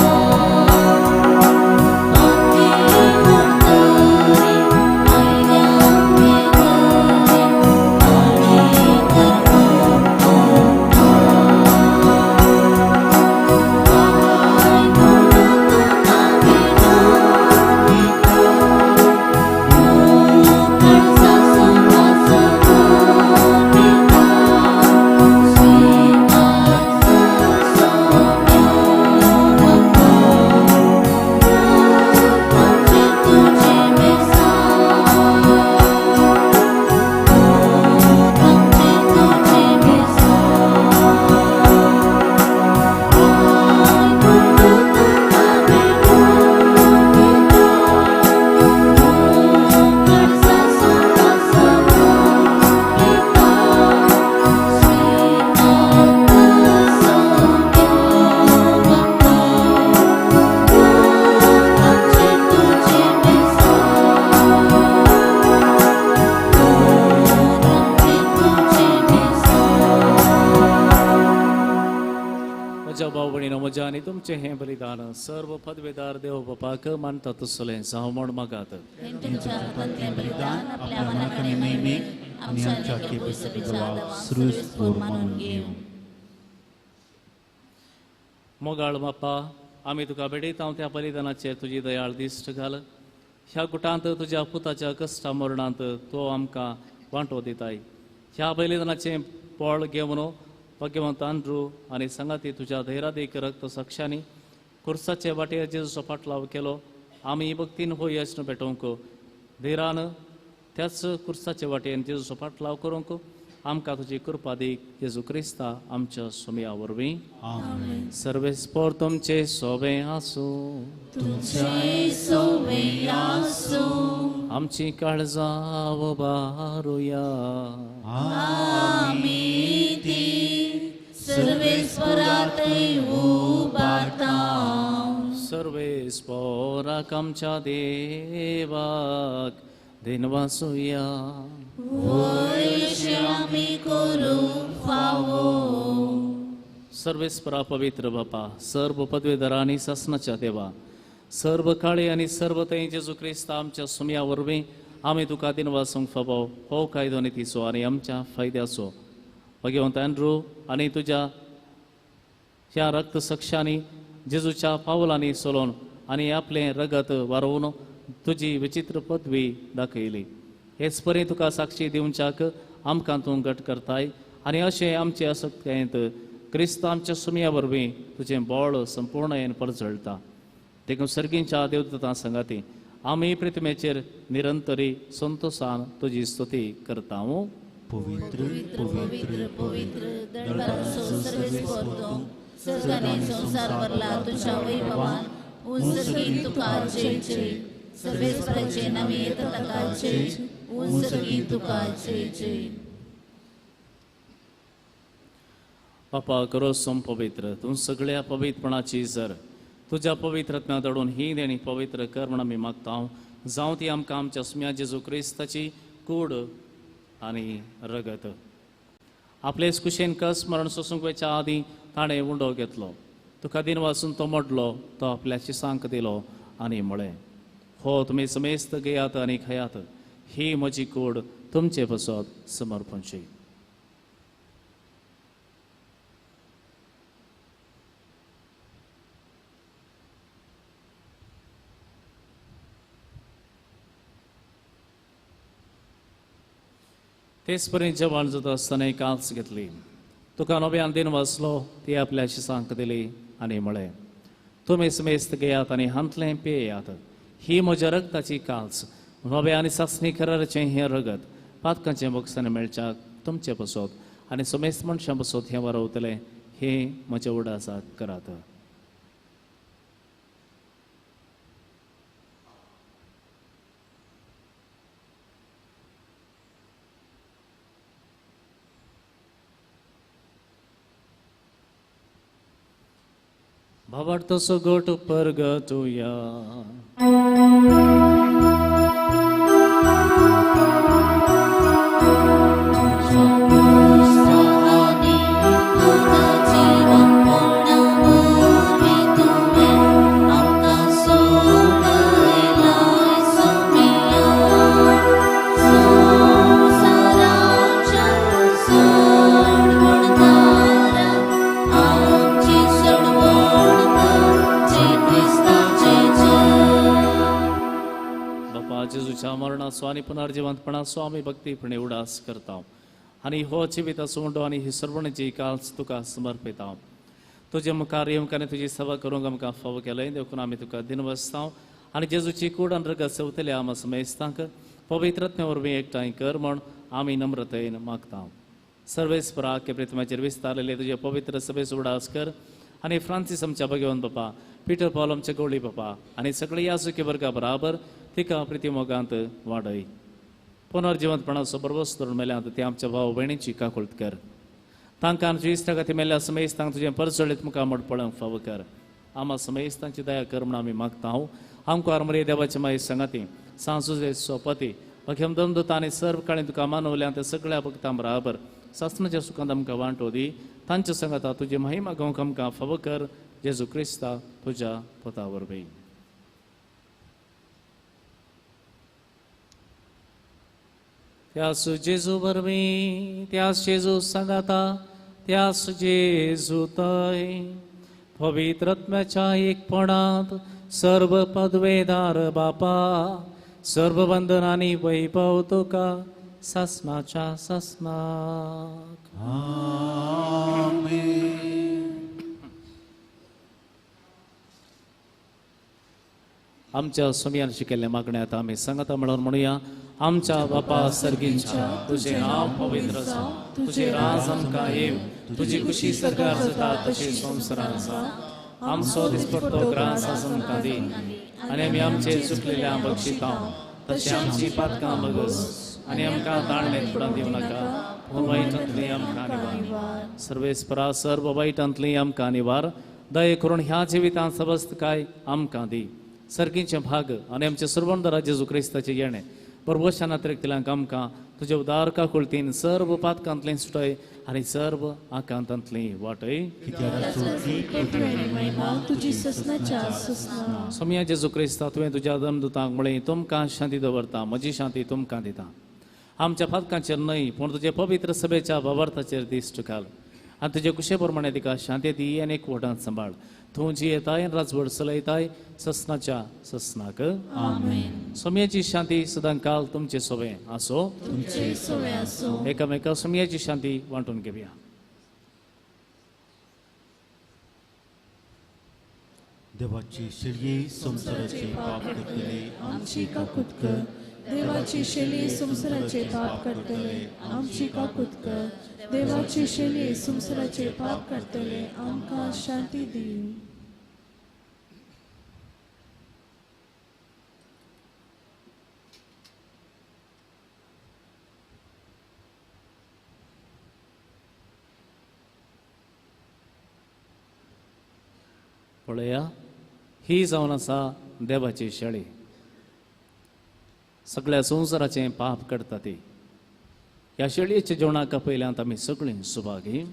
भाव भयणीनो म्हज्या आनी तुमचें हें बलिदान सर्व पदवेदार देव बापाक मानता तसलें जावं म्हूण मागात. तुमच्या हातांतलें बलिदान आपल्या मनाक आनी महिमेक आमच्या लेगीत सुरवेस्वर मानून घेवं. मोगाळ बापा, आमी तुका भेटयता त्या बलिदानाचेर तुजी दयाळ दिश्ट घाल. ह्या गुटांत तुज्या पुताच्या कश्टा मरणांत तो आमकां वांटो दिताय. ह्या बलिदानाचें पोळ घेवन भगवंत आंद्रू आनी सांगाती तुज्या धैरादीक रक्त साक्षांनी कुर्साचे वाटेर जेजूचो फाटलाव केलो. आमी भक्तीन हो यत्न भेटोवंक धैरान त्याच कुर्साचे वाटेन जेजूचो फाटलाव करूंक आमकां तुजी कृपा दी जेजू क्रिस्ता आमच्या सुमया वरवीं. सर्वेस्पोर तुमचे सोबें आसूं. तुमचे सोबें आसूं. आमची काळजां उबारुया. आमी ती सर्वेस्परातय उबारता. सर्वेस्पोराक आमच्या देवाक दिनवासुया. वयशे आमी करूंक फावो. सर्वेस्परा पवित्र बापा, सर्व पदवेदार आनी सासनाच्या देवा, सर्व काळी आनी सर्व थंय जेजू क्रिस्ता आमच्या सुमया वरवीं आमी तुका दिनवासूंक फावो हो कायदो नितीचो आनी आमच्या फायद्याचो. भगवंत आंड्रू आनी तुज्या ह्या रक्त सक्षांनी जेजूच्या पावलांनी सोलोवन आनी आपलें रगत वारोवन तुजी विचित्र पदवी दाखयली. हेच परी तुका साक्षी दिवच्याक आमकां तूं घट करताय आनी अशें आमचे असक्तायेंत क्रिस्त आमच्या सुमया वरवीं तुजें बळ संपूर्णयेन परजळटा. देखून सर्गींच्या देवदूतां सांगाती आमी प्रतिमेचेर निरंतरी संतोषान तुजी स्तुती करता. पवित्र पवित्र पवित्र दळपाचो सर्वेस्पर तूं, सर्ग आनी संवसार भरला तुज्या वैभवान. उंच तुका जय जय. सर्वेस्पराचे नावे येता ताका जय. उंच तुका जय जय. पापा करो सोम पवित्र तूं सगळ्या पवित्रपणाची जर तुज्या पवित्रत्ना दडून ही देणी पवित्र कर म्हण आमी मागता. जावं ती आमकां आमच्या सुम्या जेजू क्रिस्ताची कूड आनी रगत. आपलेच कुशेन कस मरण सोसूंक वयच्या आदीं ताणें उंडो घेतलो, तुका दिन वासून तो मोडलो, तो आपल्या शिसांक दिलो आनी म्हळें, हो तुमी समेस्त घेयात आनी खायात, ही म्हजी कूड तुमचे पसत समर्पणची. तेच परी जेवण जाता आसतना एक काल्स घेतली, तुका नव्यान दिन वाचलो, ती आपल्या शिसांक दिली आनी म्हळें, तुमी समेस्त घेयात आनी हांतलें पियेयात, ही म्हज्या रगताची काल्स, नव्या आनी सासणी कराराचें हें रगत पातकांचें बक्षान मेळच्याक तुमचें पसत आनी समेस्त मनशां पसत हें वारवतलें, हें म्हज्या उडासाक करात. भावार्थाचो गोट परगटुया. जेजूच्या मरणाचो आनी पुनर्जिवंतपणाचो आमी भक्तीपणे उडास करता आनी हो जिविताचो उंडो आनी ही सर्वणीची काल्स तुका समर्पिता. तुजे मुखार येवंक आनी तुजी सेवा करूंक आमकां फावो केलें देखून आमी तुका दिनवासता आनी जेजूची कूड आनी रगत सेवतल्या आमा समेस्तांक पवित्रत्ने वरवीं एकठांय कर म्हूण आमी नम्रतेन मागता. सर्वेस्परा के प्रतिमाचेर विस्तारलेले तुजे पवित्र सभेचो उडास कर आनी फ्रांसीस आमच्या भगवंत बापा, पिटर पॉल आमचे गवळी बापा आनी सगळे याजुकी वर्गा बराबर तिका प्रितीमोगांत वाडय. पुनर्जिवंतपणाचो बरवस धरून मेल्यांत ते आमच्या भाव भयणीची काकुळट कर. तांकां आमच्या इश्टा खातीर मेल्ल्या समेस्तांक तुजें परजळीत मुखामळ पळोवंक फावो कर. आमा समेस्तांची दया कर म्हूण आमी मागता. आमकां आरमरे देवाचे माई सांगाती सांजुजे सोपती अखेम दमदूत आनी सर्व काळी तुका मानवल्या त्या सगळ्या भक्तां बराबर सासणाच्या सुखांत आमकां वांटो दी. तांच्या सांगाता तुजी महिमा गावंक आमकां फावो कर, जेजू क्रिस्ता तुज्या पोता वरवीं. त्यास जेजू वरवीं, त्यास जेजू सांगाता, त्यास जेजू तय पवित्र आत्म्याच्या एकपणांत सर्व पदवेदार बापा, सर्व बंधन आनी वैभव तुका सासणाच्या सासणाक. आमेन. आमच्या सोमयान शिकयल्ल्या मागण्यात आमी सांगता म्हणून म्हणुया. आमच्या बापा सर्गींच्या, तुझे नांव पवित्र जावं, तुझे राज आमकां येवं, तुजी खुशी सरकार जाता तशी संवसारांत जावं. आमचो दिसपट्टो ग्रास आज आमकां दी आनी आमी आमचे चुकलेल्या बक्षितां तशें आमची पातकां बगस आनी आमकां ताळणेंत पडून दिवं नाका, पूण वायटांतली आमकां निवार. सर्वेस्परा सर्व वायटांतली आमकां निवार. दये करून ह्या जिवितांत सवस्तकाय आमकां दी. सर्गींचे भाग आनी आमचे सर्वंदरा जेजू क्रिस्ताचें येणें परवशान अतिरिक्तल्यांक आमकां तुजे उदार काकुळतीन सर्व पातकांतलें सुटय आनी सर्व आकांतांतली वाटय. सोमया जेजू क्रिस्ता, तुवें तुज्या दमदुतांक म्हळें, तुमकां शांती दवरता, म्हजी शांती तुमकां दिता. आमच्या पातकांचेर न्हय पूण तुजे पवित्र सभेच्या भावार्थाचेर दिश्ट घाल आनी तुजे कुशे प्रमाणे तिका शांती दी आनी एकवटांत सांबाळ. तूं जी येताय राजवट चलयताय ससनाच्या ससनाक. सोमयाची शांती सदां काल तुमचे सोबे आसो. एकामेका सोमयाची शांती वांटून घेवया. देवाची शेळये संवसाराचे पाप करतले आमची काकूत कर. देवाची शेली संवसाराचे पाप करतले आमची काकूत कर. देवाची शेली संवसाराचे पाप करतले आमकां शांती दी. पळया, ही जावन आसा देवाची शेळी, सगळ्या संवसाराचें पाप करता ती. ह्या शेळयेच्या जेवणाक पयल्यांत आमी सगळीं सुभागी.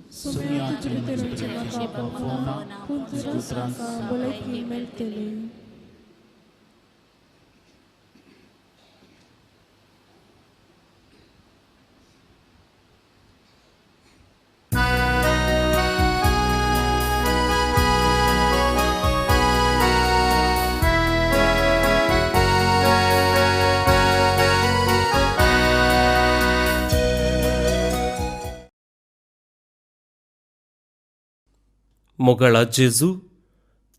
मोगाळा जेजू,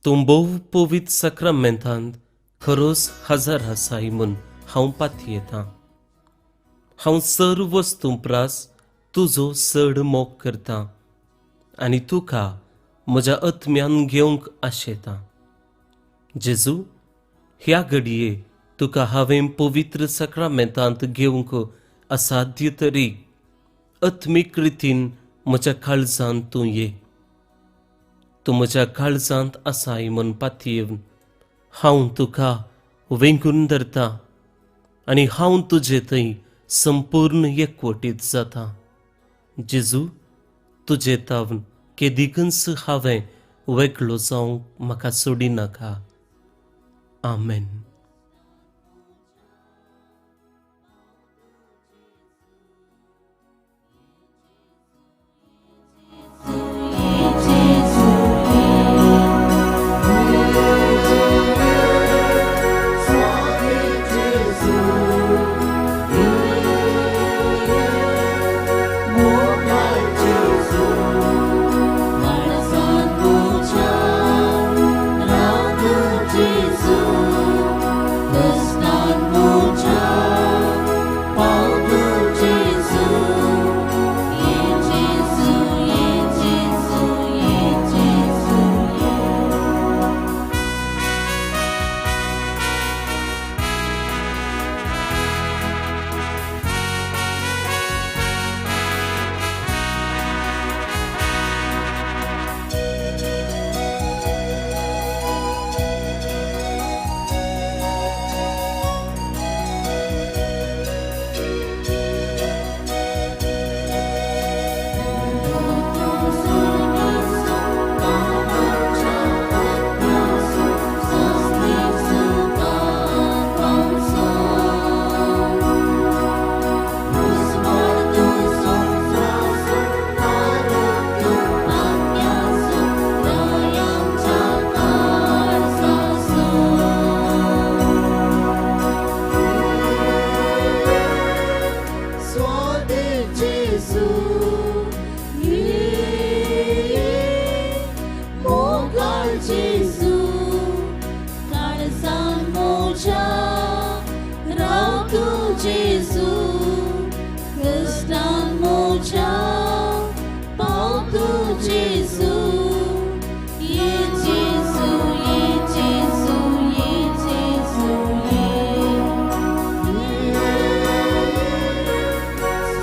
तूं भोव पवित्र साक्रामेंतांत खरोच हजार आसाय म्हूण हांव पातयेतां. हांव सर्व वस्तूं प्रास तुजो चड मोग करतां आनी तुका म्हज्या आत्म्यान घेवंक आशेतां. जेजू, ह्या घडये तुका हांवें पवित्र साक्रामेंतांत घेवंक असाध्य तरी आत्मीक रितीन म्हज्या काळजांत तूं ये. तूं म्हज्या काळजांत आसाय म्हूण पातयेवन हांव तुका वेंगून धरता आनी हांव तुजे थंय संपूर्ण एकवटीत जाता. जेजू, तुजे तावन केदिकूच हांवें वेगळो जावंक म्हाका सोडिनाका. आमेन. Jesus. जेजू, ये मोगाळ जेजू, काळजान म्हज्या राव तूं जेजू, कश्टान म्हज्या पाव तूं जेजू, ये जेजू, ये जेजू, ये जेजू, ये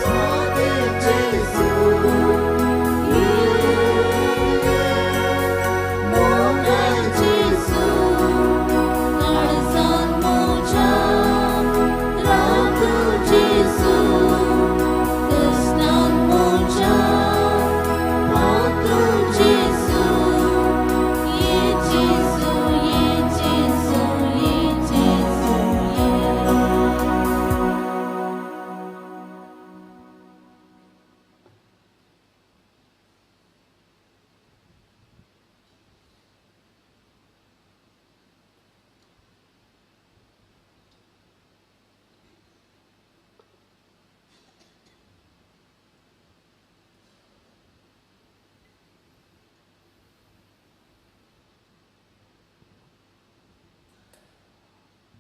स्वामी जेजू, ये मोगाळ जेजू, काळजान म्हज्या राव तूं जेजू, कश्टान म्हज्या पाव तूं जेजू, ये जेजू, ये जेजू, ये जेजू, ये.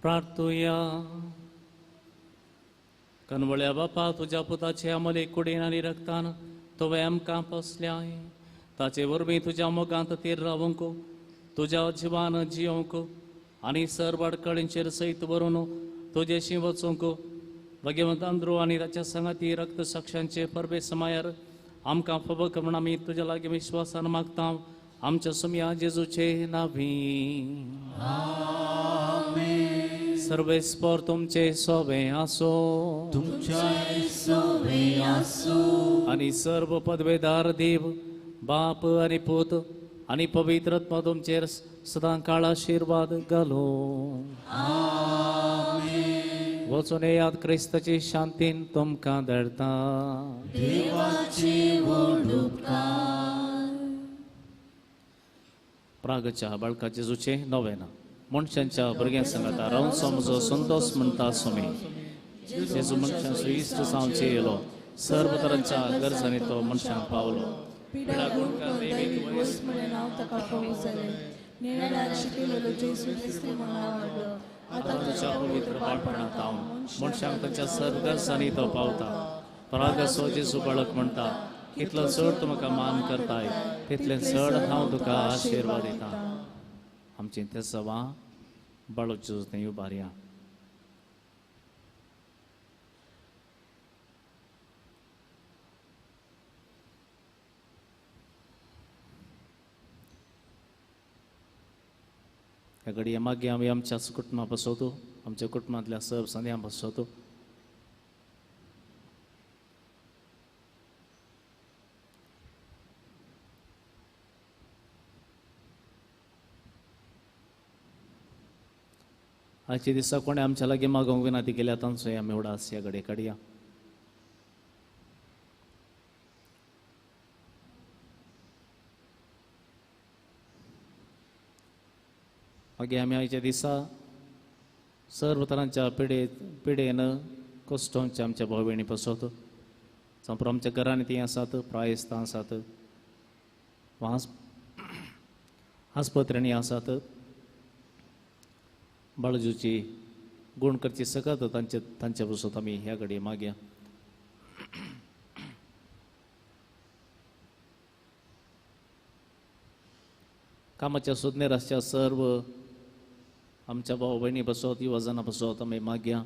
प्रार्थुया. कनवळ्या बापा, तुज्या पुताचे अमले कुडीन आनी रक्तान तुवें आमकां पोसल्याय, ताचे वरवीं तुज्या मोगांत तीर रावंक, तुज्या जिवान जियोवंक आनी सर्व अडकळींचेर सयत व्हरून तुजेशी वचूंक भगवंत आंद्रो आनी ताच्या सांगाती रक्त साक्षांचे परबे समायार आमकां फबक म्हण आमी तुज्या लागीं विश्वासान मागता, आमच्या सुमया जेजूचे नावी. सर्वेस्पर तुमचे सोबे आसो, तुमच्या सोवे आसूं. आनी सर्व पदवेदार देव बाप आनी पूत आनी पवित्र आत्मा तुमचेर सदां काळ आशिर्वाद घालो. वचून येयात, क्रिस्ताची शांतीन तुमकां धाडटा. देवाचे व्हड उपकार. प्रागच्या बाळका जेजूचे नवेना. मनशांच्या भुरग्यां सांगाता रावचो म्हजो संतोष म्हणटा स्वामी. जेजू मनशांचो इश्ट जावचे येयलो, सर्व तरांच्या गरजांनी तो मनशांक पावलो. पिडा गुणकार दैवीक वयस म्हळें नांव ताका फावो जालें. निर्णयान शिकयलेलो जेजू क्रिस्ती म्हूण आवडलो. आतां तुज्या पवित्र बाळपणांत हांव मनशांक तांच्या सर्व गरजांनी तो पावता. परागसो जेजू बाळक म्हणटा, कितलो चड तूं म्हाका मान करताय तितलें चड हांव तुका आशिर्वाद दिता. आमचें तें सवां बाळक जेजू थंय उबारया. ह्या घडये मागीर आमी आमच्याच कुटुंबा बसवतो, आमच्या कुटुंबांतल्या सर्व संद्यां बसवतो. आयच्या दिसा कोणें आमच्या लागीं मागोवंक विनंती केल्या तांचोय आमी उडास ह्या घडये काडया. मागीर आमी आयच्या दिसा सर्व तरांच्या पिडेन कश्टांच्या आमच्या भाव भयणी पसवतो. जावं आमच्या घरांनी तीं आसात, प्रायस्तां आसात, आस्पत्र्यांनी आसात. बाळजूची गुण करची सकत तांचे तांचे बसत आमी ह्या घडये मागया. कामाच्या सोदनेर आसच्या सर्व आमच्या भाव भयणी बसत, युवा जाणां बसत आमी मागया.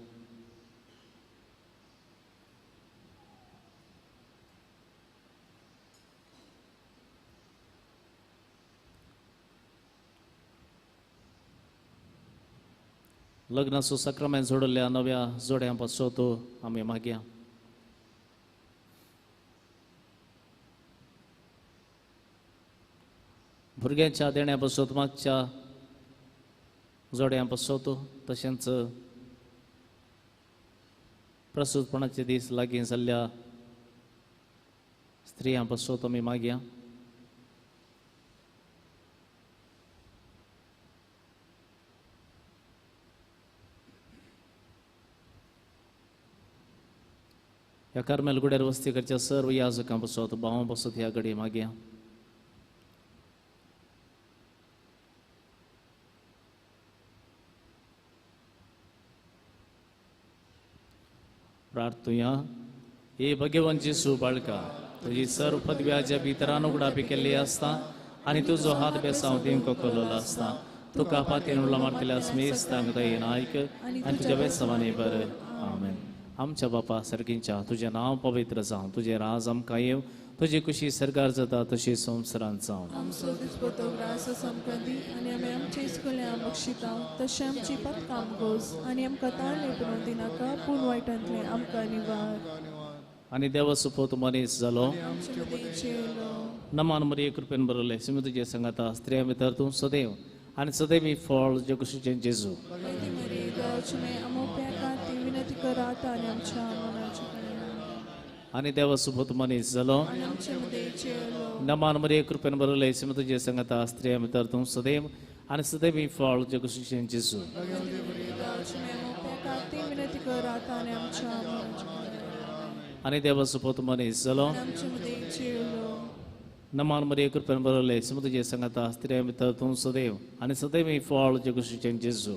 लग्नाचो साक्रामेंत जोडिल्ल्या नव्या जोड्यां पासत आमी मागया. भुरग्यांच्या देण्या पासत मागच्या जोड्यां पासत, तशेंच प्रसूतपणाचे दीस लागीं जाल्ल्या स्त्रियां पासत आमी मागया. ह्या कार्मेल गुड्यार वस्ती करच्या सर्व याजकां बसत भावां बसत ह्या घडये मागया. प्रार्थुया. हे भगवान जेसू बाळका, तुजी सर्व पदव्याच्या भितरान उगडापी केल्ली आसता आनी तुजो हात बेसांव दिवंक कोल्लो आसता. तुका पातयेन उडला मारतल्या स्मेस्तांक दयेन आयक आनी तुज्या बेसांवांनी बरय. आमेन. आमच्या बापा सर्गींच्या, तुजें नांव पवित्र जावं, तुजें राज आमकां येवं, तुजी कुशी सरकार जाता तशी संवसारांत जावं. आमचो दिसपटो ग्रास आमकां दी आनी आमी आमचे इस्कुल्या बक्षिता तशें आमची पथकां गोस आनी आमकां ताण लेपणून दिनाका पूण वायटांतलें आमकां निवार. आनी देवा सुपोत मनीस जालो. नमान मरिये कृपेन बरयलें, सिमी तुजे सांगाता, स्त्रियां भितर तूं सदैव आनी सदैव ही फळ जे कुशीचें जेजू. आनी देवा सुपोत मनीस जालो. नमान मरिये कृपेन बरयलें, सिमी तुजे सांगाता, स्त्रियां भितर तूं सदैव आनी सदैव ही फळ जे कुशीचें जेजू. आनी देवा सुपोत मनीस जालो. नमान मरिये कृपेन बरयलें, सिमी तुजे सांगाता, स्त्रियां भितर तूं सदैव आनी सदैव ही फळ जे कुशीचें जेजू.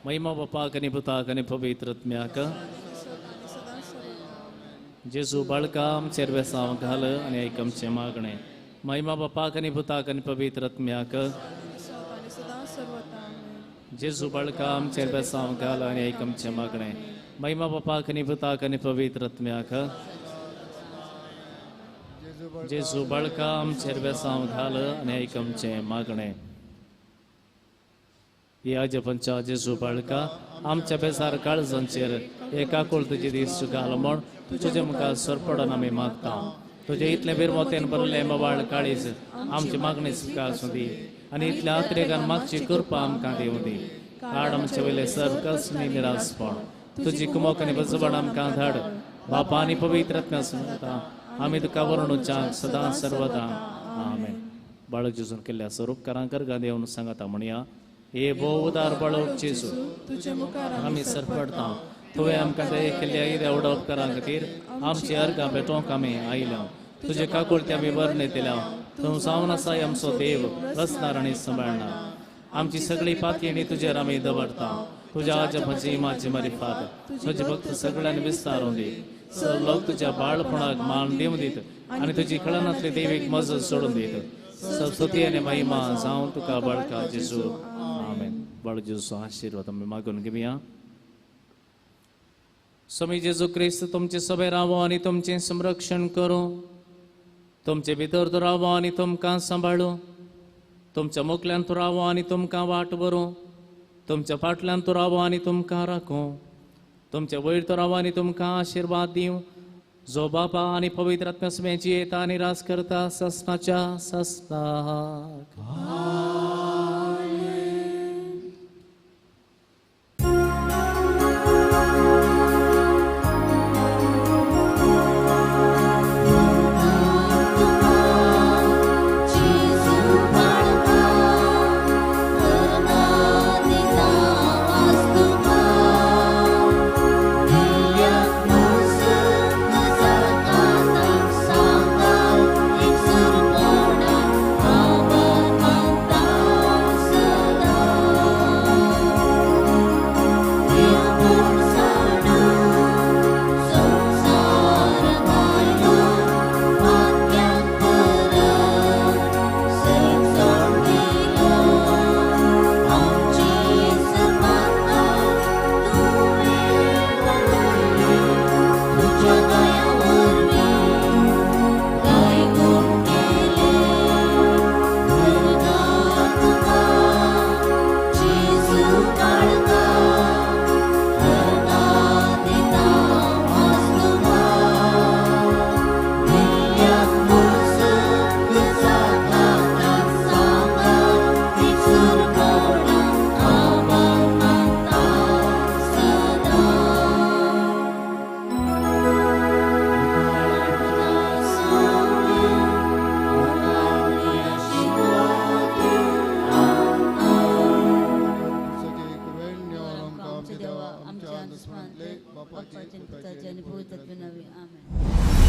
महिमा बापाक आनी पुताक आनी पवित्र आत्म्याक. जेजू बाळका आमचेर बेसांव घाल आनी आयक आमचें मागणें. महिमा बापाक आनी पुताक आनी पवित्र आत्म्याक. जेजू बाळका आमचेर बेसांव घाल आनी आयक आमचें मागणें. महिमा बापाक आनी पुताक आनी पवित्र आत्म्याक. जेजू बाळका आमचेर बेसांव घाल आनी आयक आमचें मागणें. हे आजपंचा जेजू बाळका आमच्या बेजार काळजांचेर एका कोळ तुजे दीस घाल म्हण तुजे मुखार सरपडून आमी मागता. तुजे इतलें बिरमोतेन भरलें मवाळ काळीज आमची मागणी स्विकार दी आनी इतल्या अत्रेगान मागची कृपा आमकां दिवं दी. काड आमचे वयले सर्व कसनी निरासपण, तुजी कुमोक आनी बजबण आमकां धाड. बापा आनी पवित्र आत्म्या सांगता आमी तुका वर्णुच्या सदां सर्वदा. आमेन. बाळक जेजून केल्ल्या स्वरूपकारां करगा देवन सांगता म्हणया. हे भोव उदार बाळक जेजू, तुजे मुखार आमी सरपडटा. तुवें आमकां दया केल्ल्या येद्या व्हड उपकारां खातीर आमची अर्गां भेटोवंक आमी आयल्या. तुजे काकुळते आमी वर्णयतल्या. तूं जावन आसाय आमचो देव, रचणार आनी सांबाळणार. आमची सगळी पातयेणी तुजेर आमी दवरता. तुज्या आजपाची माची मारिफात तुजे भक्त सगळ्यांनी विस्तारून दी. सर्व लोक तुज्या बाळपणाक मान दिवं दीत आनी तुजी कळनातली देवीक मजत सोडून दीत. स्तुती आनी महिमा जावं तुका बाळका जेजू. आमेन. बाळक जेजूचो आशिर्वाद आमी मागून घेवया. स्वामी जेजू क्रिस्त तुमचे सभे रावो आनी तुमचें संरक्षण करूं. तुमचे भितर तो रावो आनी तुमकां सांबाळूं. तुमच्या मुखल्यान तो रावो आनी तुमकां वाट भरूं. तुमच्या फाटल्यान तो रावो आनी तुमकां राखूं. तुमच्या वयर तो रावो आनी तुमकां आशिर्वाद दिवं. जो बापा आनी पवित्र आत्म्या समेची येता आनी राज करता ससनाच्या ससनाक. Bye. देवान दुस्मानांतले बापाचे पुताचे आनी पवित्र आत्म्या नांवी. आमेन.